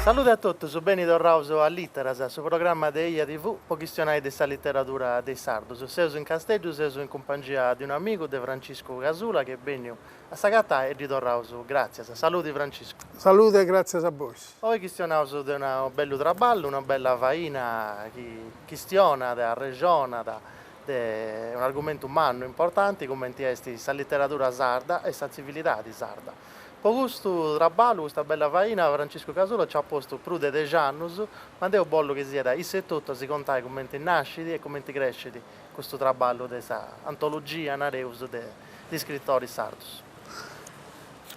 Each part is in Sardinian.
Salude a totus, beni torraus a Lìteras, su programma de Eja TV po chistionai de sa literadura de is sardus. Seus in Casteddu, seus in cumpangia de unu amigu, de Franciscu Casula, chi est benniu a s'agatai e ddi torraus gràtzias. Saludi Franciscu. Salude e gràtzias a bois. Oi chistionaus de unu bellu traballu, una bella faina chi chistionat e arrexonat de un'argumentu mannu importanti cumenti est sa literadura sarda e sa tzivilidadi sarda. Po custu traballu, custa bella faina, Franciscu Casula nci at postu prus de dexi annus, ma deu bollu chi siat issu etotu a si contai cumenti nascit e cumenti crescit custu traballu de sa antologia, nareus, de is iscritoris sardus.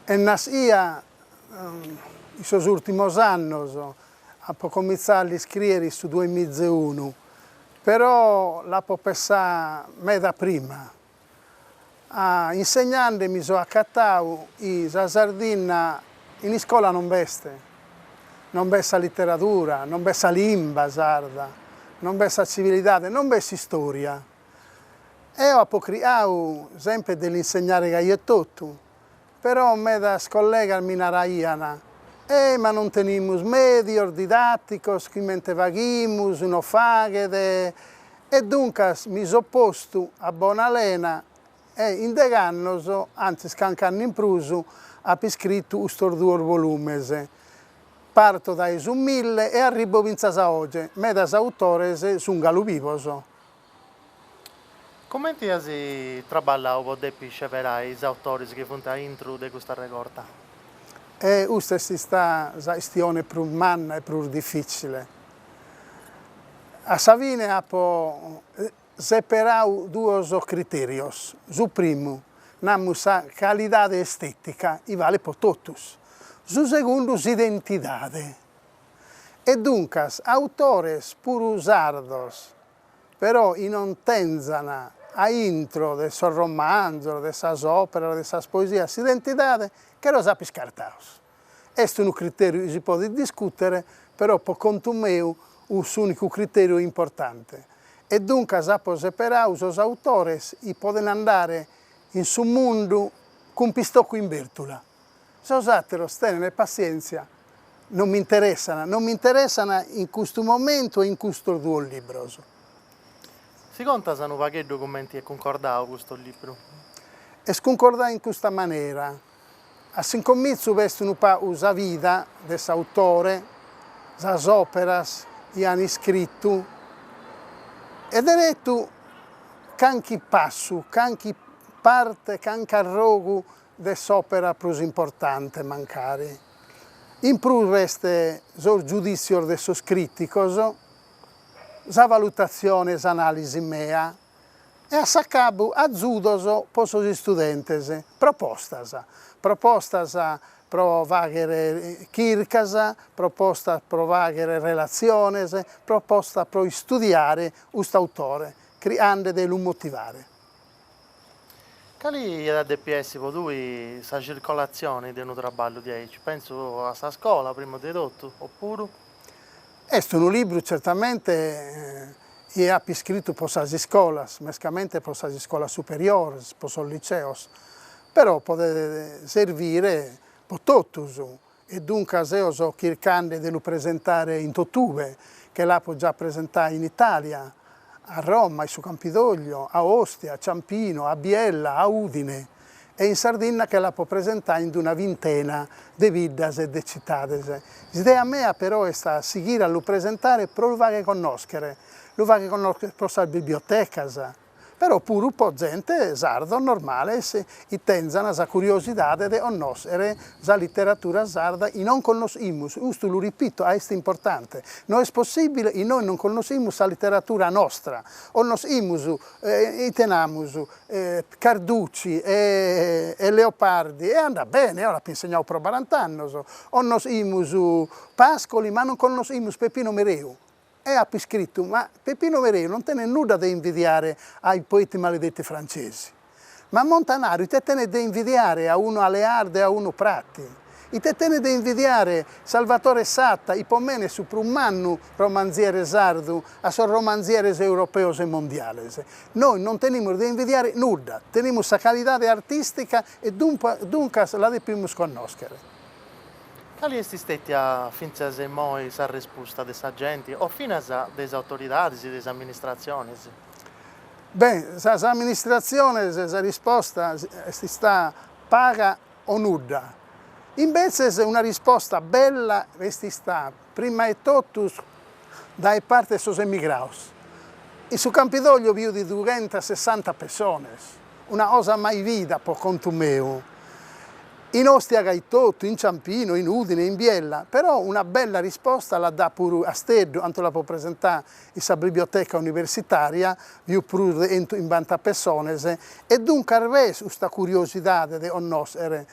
Est naschia in sos ùrtimos annos, apo comintzadu a l'iscrìere in su duemiza e unu, però l'apo pessadu meda prima. Insegnande mi so acatadu chi sa Sardinna in iscola non b'est, non b'est sa literadura, non b'est sa limba sarda, non b'est sa tzivilidade, non b'est s'istoria. Eo apo criadu sempre de l'insegnare gai etotu, però medas collegas mi naraian, eh ma non tenimus mèdios didàticos, comente faghimus, no faghet, e duncas mi so postu a bona lena e in degh'annos, antzis canc'annu in prus, apo iscritu custos duos volumes. Parto dae su mille e arribo fintzas a oje, medas autores sun galu vivos. Cumenti as traballau po depi sceberai is autoris chi funt aintru de custa regorta? E custa est istada sa chistione prus manna e prus dificile. A sa fine apo seperadu duos criterios, su primu, namus sa calidade estetica, chi valet po totus, su segundu s'identidade. E duncas autores puru sardos però chi non tenzan a intro de sos romanzos, de sas òperas, de sas poesias s'identidade, che los apo iscartados. Est unu critèriu chi si podet discùtere, però po contu meu est s'ùnicu critèriu importante. E duncas apo seperadu sos autores chi poden andare in su mundu cun pistocu in bèrtula. Sos àteros tenen passièntzia, non m'interessant, non m'interessant in custu momentu e in custos duos libros. Si contas unu pagheddu cumenti est cuncordadu custu libru? Est cuncordadu in custa manera, a s'incomitzu b'est unu pagu sa vida de s'autore, sas òperas chi an iscritu e deretu canchi passu, canchi parte, canchi arrogu de s'òpera prus importante mancari. In prus b'est sos giudìtzios de sos crìticos, sa valutatzione e s'anàlisi mea e a s'acabu azudos pro sos istudentes, propostas, propostas pro fàghere chircas, propostas pro fàghere relatziones, propostas pro istudiare custu autore, criande de lu motivare. Cali iat a depi essi po tui sa circolatzioni de unu traballu diaici? Pentzu a sa scola, primu de totu, opuru? Est unu libru certamente chi apo iscritu po sas iscolas, mescamente po sas iscolas superiores, po sos liceos, però podet servire po totus e duncas eo so chircande de lu presentare in totube, che l'apo già presentadu in Italia, a Roma, in su Campidoglio, a Ostia, a Ciampino, a Biella, a Udine e in Sardinna che l'apo presentadu in una vintena de biddas e de citades. S'idea mea però est a sighire a lu presentare pro lu fagher connòschere, lu fagher connòschere pro sas bibliotecas, Però puru po zente sardos normales chi tenzan sa curiosidade de connoschere sa literatura sarda chi non connoschimus, custu lu ripito ca est importante, no est possibile chi nois non connoschimus sa literatura nostra, connoschimus ite namus Carducci e Leopardi e andat bene, eo l'apo insegnadu pro barant'annos, connoschimus Pascoli ma non connoschimus Peppino Mereu E apo iscritu, ma Peppino Mereu non tenet nudda de invidiare a i poeti maledetti francesi. Ma Montanaru ite tenet de invidiare a unu Aleardo e a unu Prati? Ite tenet de invidiare Salvatore Satta, chi po mene est su prus mannu romanziere sardu, a sos romanzieres europeos e mondiales? Nois non tenimus de invidiare nudda, tenimus sa calidade artistica e duncas la depimus connòschere. Cali est stètia fintzas a immoi s'arrespusta de sa genti o finas de is autoridadis, de is amministratzionis? Beh, sas amministratziones sa risposta est istada paga o nudda. Imbetzes una risposta bella est istada prima 'e totus dae parte 'e sos emigrados. In su Campidoglio bi fut dughentasessanta pessones, una cosa mai bida po contu meu. In Ostia gai totu, in Ciampino, in Udine, in Biella, però una bella risposta l'at dadu puru Casteddu, antu l'apo presentadu in sa biblioteca universitària, bi fut prus de chentuchimbanta pessones, e duncas b'est custa curiosidade de connòschere.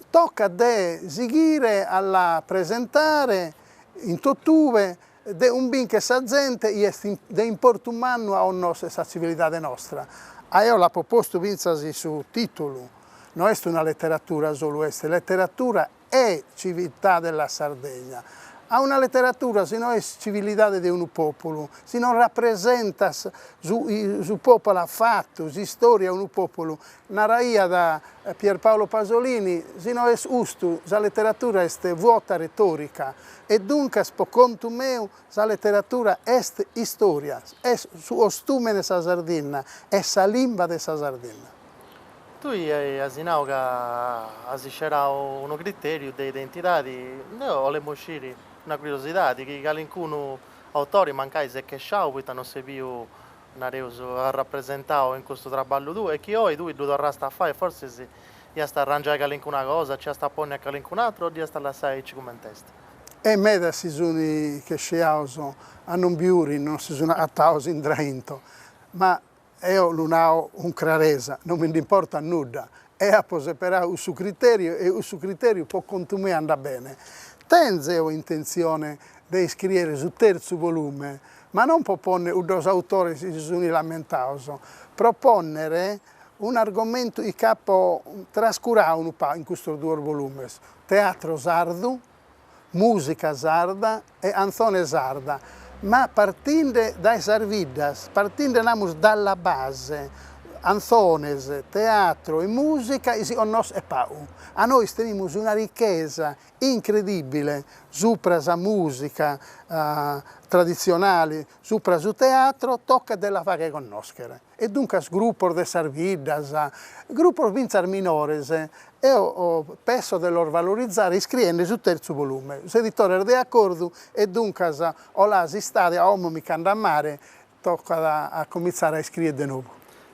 Tocat de sighire a la presentare in totue, de cumbìnchere sa zente chi est de importu mannu a connòschere sa tzivilidade nostra. A eo l'apo postu fintzas in su tìtulu, no est una leteratura solu, est letteratura e civiltà della Sardegna. A una leteratura si no est civilidade de unu pòpulu, si non rapresentat su su pòpulu at fatu, s'istòria 'e unu pòpulu, naraiat Pierpaolo Pasolini, si no est custu sa leteratura est vuota retòrica e duncas po contu meu sa leteratura est istòria, est su costùmene 'e sa Sardinna, est sa limba de sa Sardinna. Tui as nau ca as scerau unu critèriu de identidadi, deu 'olemu sciri, una curiosidadi, chi calincunu autori mancai s'est chesciau poita non s'est biu, nareus, arrapresentau in custu traballu tuu e chi oi tui ddu torrast a fai fortzis iast a arrangiai calincuna cosa, nci iast a ponni a calincun'atru o dd'iast a lassai aici cument'est? E medas si sunt chesciaus a non biuri, non si sunt agataus indrainto, ma Eo lu nao cun craresa, non mi nd'importat nudda, e apo seperadu cussu criteriu e cussu criteriu po contu meu andat bene. Tenzo eo intentzione de iscriere su terzu volume, ma non po ponnere cuddos autores chi si sunt lamentados, pro ponnere un'argomentu chi ch'apo trascuradu unu pagu in custos duos volumes, teatro sardu, mùsica sarda e antzone sarda, ma partinde dae sas biddas, partinde namus dalla base, antzones, teatro e mùsica chi si connoschet pagu. A nois tenimus una richesa incredibile supra sa mùsica traditzionale, supra su teatro, tocat de la fagher connòschere. E duncas grupos de sas biddas, grupos fintzas minores, eo pesso de los valorizare iscriende su terzu volume. S'editore est de acordu e duncas 'olada s'istade a como mi ch'ando a mare, tocat a comintzare a iscriere de nou.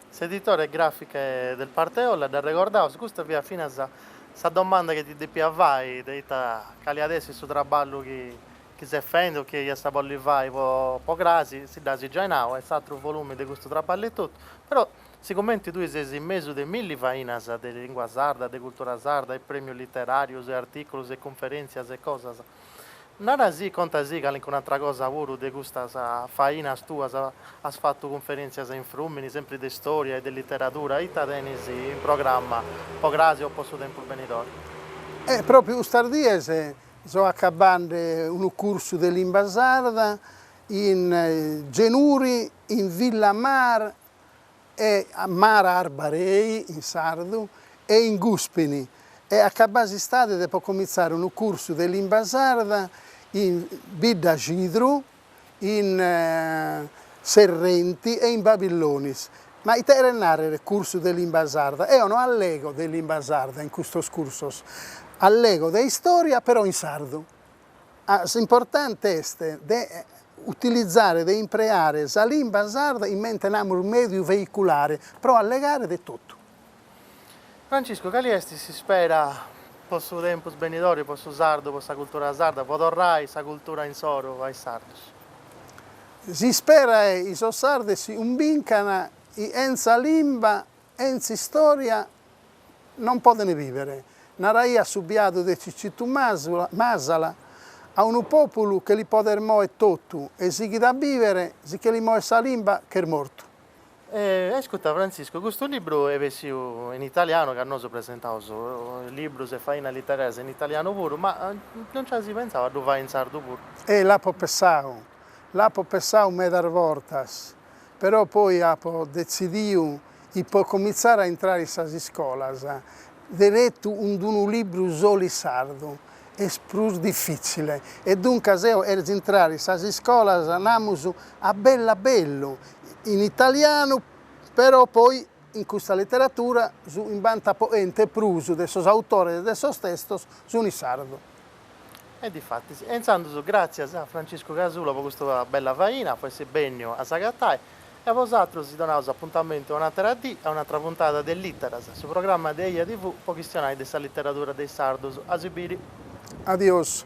S'editore Grafiche del Parteolla, dd'arregordaus, custa fiat finas sa domanda chi ti depia fai de ita cali at essi su traballu chi chi ses fendi o chi iast a bolli fai po po crasi, si dd'as giai nau, est s'atru volumi de custu traballu etotu, però sigumenti tui ses in mesu de milli fainas de lingua sarda, de cultura sarda e premius literarius e articulus e cunferentzias e cosas, narasì, contasì calincun'atra cosa puru de custas fainas tuas, as fatu cunferentzias in Frùmini, sempri de storia e de literadura, ita tenis in programma po crasi o po su tempus benidori? E propriu custas dies So acabande unu cursu de limba sarda in Genuri, in Villamar e Mara Arbarei in sardu e in Guspini e acabà s'istade depo comintzare unu cursu de limba sarda in Biddaxidru, in Serrenti e in Pabillonis. Ma ite cheret nàrrere cursu de limba sarda? Eo no allego de limba sarda in custos cursos, allego de istòria però in sardu. S'importante est de utilizare, de impreare sa limba sarda comente namus mèdiu veiculare pro allegare de totu. Franciscu, cali est s'ispera po su tempus benidori, po su sardu, po sa cultura sarda, po torrai sa cultura insoru a is sardus? S'ispera est chi sos sardos si cumbincan chi entza limba, entza istoria non poden vivere. Naraiat su biadu de Cicitu Masala, a unu populu che li podes moer totu e sighit a bivere, si che li moes sa limba ch'est mortu. E ascurta Frantziscu, custu libru est bessiu in italianu, ca nosu presentaus librus e fainas literarias in italianu puru, ma non nci as pentzau a ddu fai in sardu puru? E l'apo pessau, l'apo pessau medas bortas, però poi apo detzidiu chi po comintzare a intrare in sas iscolas, deretu cun d'unu libru solu in sardu. est prus difitzile e duncas eo cherzo intrare in sas iscolas, namus, a bellu a bellu, in italianu, però poi in custa literatura su chimbanta po chentu e prus de sos autores de sos testos sun in sardu. E difatis. E intzandus gràtzias a Franciscu Casula po custa bella faina, po essi bènniu a s'agatai. E a bosatrus si donaus apuntamentu a un'àtera dì, a un'atra puntada de Lìteras, su programma de Eja TV po chistionai de sa literadura de is sardus. A si biri. Adios.